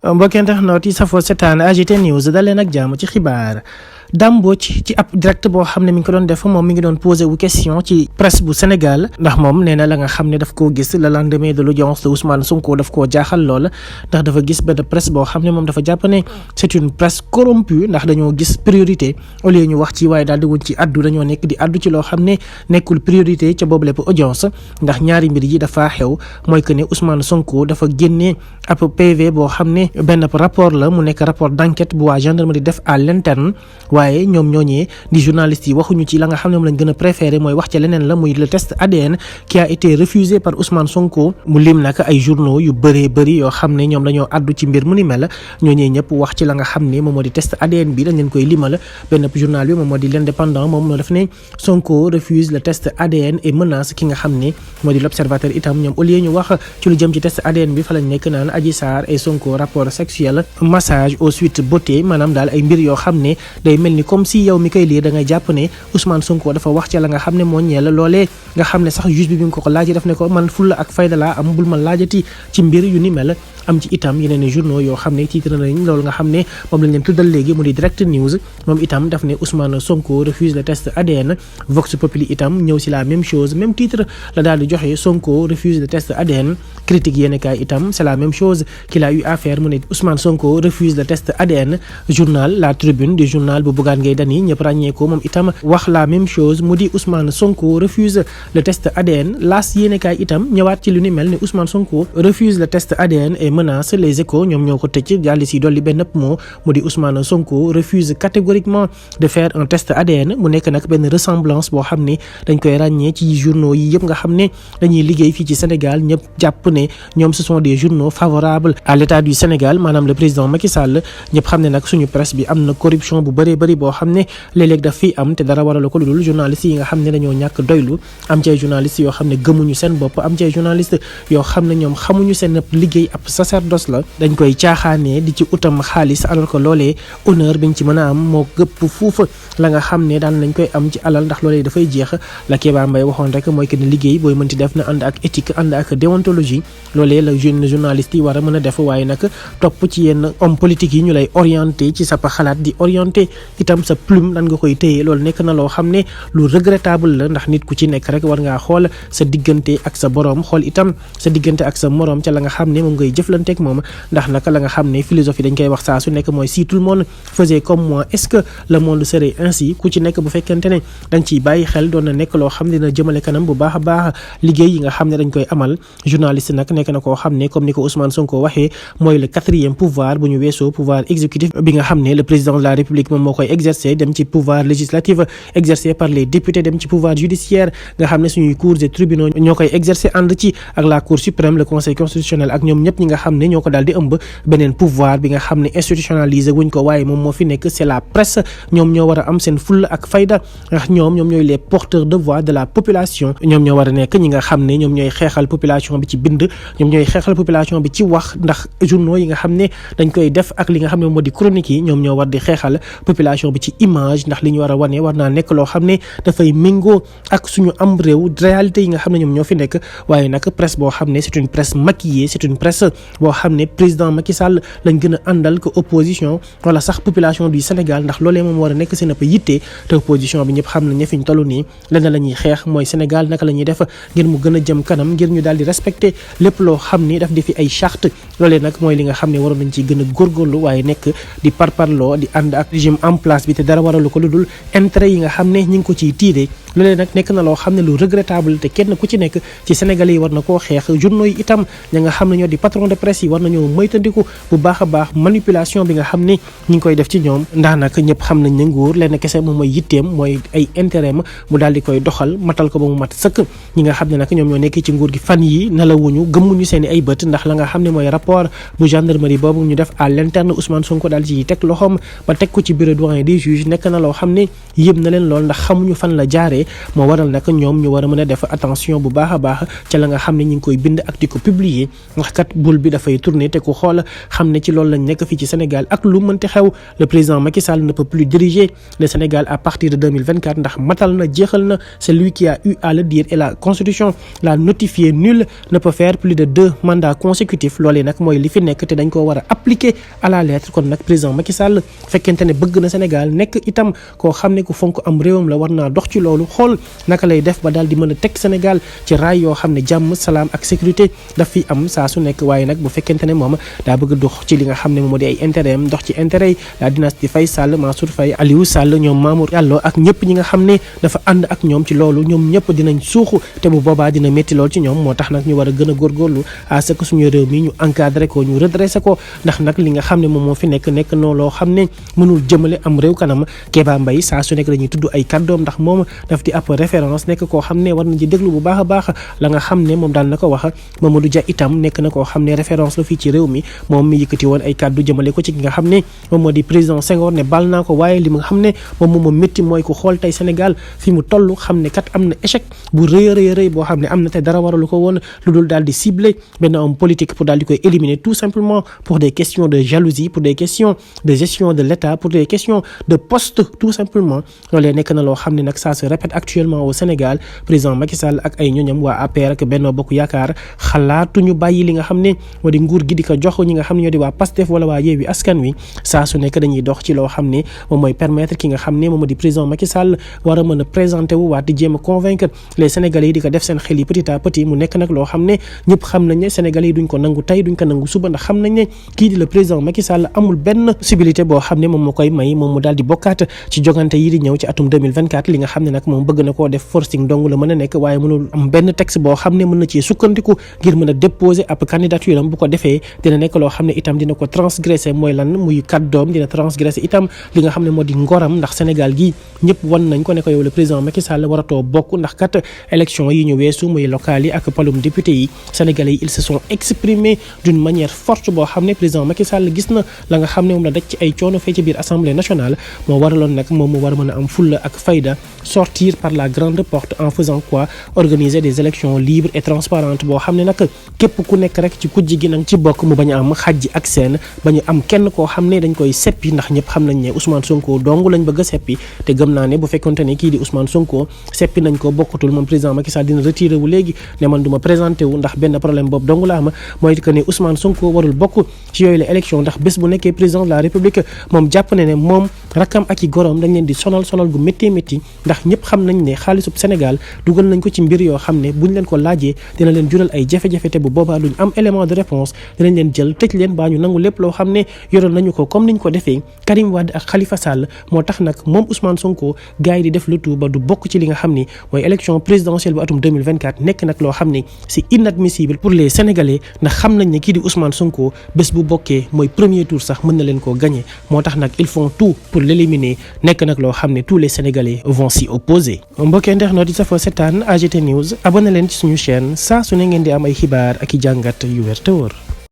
mbokk internet yi safoo setaan AGT News daleen ak jàmm ci xibaar Dame Mbodj ci ab direct boo xam ne mi ngi ko doon def moom mi ngi doon posé wu question ci presse bu Sénégal ndax moom nee na la nga xam ne daf koo gis le lendemain de l'audience de Ousmane Sonko daf koo jaaxal lool ndax dafa gis benn presse boo xam ne moom dafa jàpp ne c'est une presse corrompue ndax dañoo gis priorité au lieu ñu wax ci waaye daal di wuñ ci addu dañoo nekk di addu ci loo xam ne nekkul priorité ca boobu lépp audience ndax ñaari mbir yi dafa xew mooy que ne Ousmane Sonko dafa génnee ab PV boo xam ne benn rapport la mu nekk rapport d'enquête bu waa gendarmerie def à l'interne waaye ñoom ñooñee di journalistes yi waxuñu ci la nga xam ne moom lañ gën a préféré mooy wax ca leneen la muy le test ADN qui a été refusé par Ousmane Sonko mu lim nag ay journaux yu bëri yoo xam ne ñoom dañoo addu ci mbir mu ni mel ñooñee ñëpp wax ci la nga xam ne moom moo di test ADN bi dañ leen koy limal benn journal bi moom moo di l'Indépendant moom moo def ne Sonko refuse le test ADN et menace ki nga xam ne moo di l'Observateur itam ñoom au lieu ñu wax ci lu jëm ci test ADN bi fa lañ nekk naan Adji Sarr et Sonko rapport sexuel massage au suite beauté maanaam daal ay mbir yoo xam ne day mel ni comme si yow mi koy lire da ngay jàpp ne Ousmane Sonko dafa wax ci la nga xam ne moo ñeel loolee nga xam ne sax juge bi nga ko laajee daf ne ko man fulla ak fayda laa am bul ma laajati ci mbir yu ni mel am ci itam yeneen journaux yoo xam ne titre nañ loolu nga xam ne moom lañ leen tuddal léegi mu di Direct News moom itam daf ne Ousmane Sonko refuse le test ADN Vox Populi itam ñëw si la même chose même titre la daal di joxe Sonko refuse le test ADN critique yéen kaay itam c'est la même chose qu'il a eu à faire mu ne Ousmane Sonko refuse le test ADN journal La Tribune du journal bu Bougane Gueye Dany ñëpp ràññee ko moom itam wax la même chose mu di Ousmane Sonko refuse le test ADN L'As yéen kaay itam ñëwaat ci lu ni mel ne Ousmane Sonko refuse le test ADN et menace Les Échos ñoom ñoo ko tëcc jàlli si dolli benn mot mu di Ousmane Sonko refuse catégoriquement de faire un test ADN mu nekk nag benn ressemblance boo xam ne dañ koy ràññee ci journaux yi yëpp nga xam ne dañuy liggéey fii ci Sénégal ñëpp jàpp ne ñoom ce sont des journaux favorables à l'état du Sénégal maanaam le président Macky Sall ñëpp xam ne nag suñu presse bi am na corruption bu bëri boo xam ne léeg-léeg daf fi am te dara waralu ko lu dul journalistes yi nga xam ne dañoo ñàkk doylu am ci ay journalistes yoo xam ne gëmuñu seen bopp am ci ay journalistes yoo xam ne ñoom xamuñu seen liggéey ab sacerdoce la dañ koy caaxaanee di ci utam xaalis alors que loolee honneur biñ ci mën a am moo gëpp fuufa la nga xam ne daan lañ koy am ci alal ndax loolee dafay jeex la Kéba Mbaye waxoon rek mooy que ne liggéey booy mënti def na ànd ak éthique ànd ak déontologie loolee la jeune journaliste yi war a mën a def waaye nag topp ci yenn homme politique yi ñu lay orienté ci sa xalaat di orienté itam sa plume lan nga koy téye loolu nekk na loo xam ne lu regrettable la ndax nit ku ci nekk rek war ngaa xool sa diggante ak sa borom xool itam sa diggante ak sa morom ca la nga xam ne moom ngay jëflanteek moom ndax naka la nga xam ne philosophie dañ koy wax saa su nekk mooy si tout le monde faisait comme moi est-ce que le monde serait ainsi ku ci nekk bu fekkente ne dañ ciy bàyyi xel doon na nekk loo xam ne dina jëmale kanam bu baax a baax liggéey yi nga xam ne dañ koy amal journaliste nag nekk na koo xam ne comme ni ko Ousmane Sonko waxee mooy le quatrième pouvoir bu ñu weesoo pouvoir exécutif bi nga xam ne le président de la République moom moo koy exercer dem ci pouvoir législatif exercé par les députés dem ci pouvoir judiciaire nga xam ne suñuy cours et tribunaux ñoo koy exercer ànd ci ak la cour suprême le conseil constitutionnel ak ñoom ñëpp ñi nga xam ne ñoo ko daal di ëmb beneen pouvoir bi nga xam ne institutionnalisé wuñ ko waaye moom moo fi nekk c'est la presse ñoom ñoo war a am seen fulla ak fayda ndax ñoom ñooy les porteurs de voix de la population ñoom ñoo war a nekk ñi nga xam ne ñoom ñooy xeexal population bi ci bind ñoom ñooy xeexal population bi ci wax ndax journaux yi nga xam ne dañ koy def ak li nga xam ne moo di chronique yi ñoom ñoo war di xeexal population bi ci image ndax li ñu war a wane war naa nekk loo xam ne dafay méngoo ak suñu am réew réalité yi nga xam ne ñoom ñoo fi nekk waaye nag presse boo xam ne c'est une presse maquillée c'est une presse boo xam ne président Macky Sall lañ gën a àndal ko opposition wala sax population du Sénégal ndax loolee moom war a nekk seen ëpp yitte te opposition bi ñëpp xam nañ ne fi ñu toll nii lenn la ñuy xeex mooy Sénégal naka la ñuy def ngir mu gën a jëm kanam ngir ñu daal di respecter lépp loo xam ni daf di fi ay charte loolee nag mooy li nga xam ne waroon nañ ci gën a góorgóorlu waaye nekk di parparloo di ànd ak régime en place bi te dara waralu ko lu dul intérêt yi nga xam ne ñi ngi ko ciy tiire loolee nag nekk na loo xam ne lu regrettable te kenn ku ci nekk ci Sénégalais yi war na koo xeex journaux yi itam ña nga xam ne ñoo di patron de presse yi war nañoo moytandiku bu baax a baax manipulation bi nga xam ne ñi ngi koy def ci ñoom ndax nag ñëpp xam nañ ne nguur lenn kese moom mooy yitteem mooy ay intérêt mu daal di koy doxal matal ko ba mu mat sëkk ñi nga xam ne nag ñoom ñoo nekk ci nguur gi fan yi nelawuñu gëmmuñu seen ay bët ndax la nga xam ne mooy rapport bu gendarmerie boobu ñu def à l'interne Ousmane Sonko daal ci teg loxoom ba teg ko ci bureau doyen des juges nekk na loo xam ne yëb na leen lool ndax xamuñu fan la jaaree doxee moo waral nag ñoom ñu war a mën a def attention bu baax a baax ca la nga xam ne ñu ngi koy bind ak di ko publier ndax kat boule bi dafay tourner te ku xool xam ne ci loolu lañ nekk fii ci Sénégal ak lu mënti xew le président Macky Sall ne peut plus diriger le Sénégal à partir de 2024 ndax matal na jeexal na c'est lui qui a eu à le dire et la constitution l'a notifié. Nul ne peut faire plus de 2 mandats consécutifs loolee nag mooy li fi nekk te dañ koo war a appliquer à la lettre. kon nag président Macky Sall fekkente ne bëgg na Sénégal nekk itam koo xam ne ku fonk am réewam la war naa dox ci loolu xool naka lay def ba daal di mën a teg Sénégal ci raay yoo xam ne jàmm salaam ak sécurité daf fi am saa su nekk. waaye nag bu fekkente ne moom daa bëgg dox ci li nga xam ne moom moo di ay intérêt am dox ci intérêt yi la dynastie Faye Sall Mansour Faye Aliou Sall ñoom Mamour Diallo ak ñëpp ñi nga xam ne dafa ànd ak ñoom ci loolu ñoom ñëpp dinañ suuxu te bu boobaa dina métti lool ci ñoom. moo tax nag ñu war a gën a góorgóorlu à ce que suñu réew mi ñu encadré ko ñu redressé ko ndax nag li nga xam ne moom moo fi nekk noo loo xam ne mënul jëmale am réew kanam. Kéba Mbaye saa su nekk dañuy tudd ay kàddoom ndax moom daf di ab référence nekk koo xam ne war nañ ci déglu bu baax a baax la nga xam ne moom daal na ko wax. Mamadou Dia itam nekk na koo xam ne référence la fii ci réew mi moom mi yëkkati woon ay kàddu jëmale ko ci ki nga xam ne moom moo di président Senghor ne bal naa ko waaye li nga xam ne moom moo métti mooy ku xool tey Sénégal fi mu toll xam ne kat am na échec bu rëy boo xam ne am na te dara waralu ko woon lu dul daal di cibler benn homme politique pour daal di koy éliminer tout simplement pour des questions de jalousie, pour des questions de gestion de l'État, pour des questions de poste tout simplement. loolee nekk na loo xam ne nag ça se répète actuellement au Sénégal. président Macky Sall ak ay ñoñam waa APR ak Benno Bokk Yaakaar xalaatuñu bàyyi li nga xam ne moo di nguur gi di ko jox ñi nga xam ne ñoo di waa PASTEF wala waa Yewwi Askan Wi saa su nekk dañuy dox ci loo xam ne moom mooy permettre ki nga xam ne moom moo di président Macky Sall war a mën a présenter wu waat di jéem a convaincre les Sénégalais yi di ko def seen xel yi petit à petit mu nekk nag loo xam ne ñëpp xam nañ ne Sénégalais yi duñ ko nangu tey duñ ko nangu suba ndax xam nañ ne kii di le président Macky Sall amul benn possibilité boo xam ne moom moo koy may moom mu daal di bokkaat ci jogante yi di ñëw ci atum 2024 li nga xam ne nag moom bëgg na koo def forcing dong la mën a nekk waaye mënul am benn texte boo xam ne mën na ci sukkandiku ngir mën a déposer ab candidature am bu ko defee dina nekk loo xam ne itam dina ko transgresser mooy lan muy kàddoom dina transgresser itam li nga xam ne moo di ngoram ndax Sénégal gi ñëpp wan nañ ko ne ko yow le président Macky Sall waratoo bokk ndax kat élection yi ñu weesu muy locales yi ak palum député yi Sénégalais yi ils se sont exprimés d'une manière forte boo xam ne président Macky Sall gis na la nga xam ne moom la daj ci ay coono fee ci biir assemblée nationale moo waraloon nag moom mu war a mën a am fulla ak fayda sortir par la grande porte en faisant quoi organiser des élections libres et transparentes boo xam ne nag képp ku nekk rek ci kujji gi nag ci bokk mu bañ a am xajji ak seen bañu am kenn koo xam ne dañ koy seppi ndax ñëpp xam nañ ne Ousmane Sonko dong lañ bëgg a seppi te gëm naa ne bu fekkonte ne kii di Ousmane Sonko seppi nañ ko bokkatul moom président Macky Sall dina retiré wu léegi ne man du ma présenté wu ndax benn problème boobu dong la am mooy que ne Ousmane Sonko warul bokk ci yooyu la élection ndax bés bu nekkee président de la République moom jàpp ne moom rakkam ak i goroom dañ leen di sonal gu métti ndax ñëpp xam nañ ne xaalisub Sénégal dugal nañ ko ci mbir yoo xam ne buñ leen ko laajee dina leen jural ay jafe-jafe te bu boobaa duñ am élément de réponse dinañ leen jël tëj leen baa ñu nangu lépp loo xam ne yoroon nañu ko comme niñ ko defee Karim Wade ak Khalifa Sall moo tax nag moom Ousmane Sonko gars yi di def le tout ba du bokk ci li nga xam ne mooy élection présidentielle bu atum 2024 nekk nag loo xam ne c'est inadmissible pour les Sénégalais ndax xam nañ ne kii di Ousmane Sonko bés bu bokkee mooy premier tour sax mën na leen koo gagner moo tax nag ils font tout pour l'éliminer nekk nag loo xam ne tous les Sénégalais vont s'y opposer. mbokki internet yi safoo seetaan AGT News abonné leen ci suñu chaîne saa su ne ngeen di am ay xibaar ak i jàngat yu wér te wóor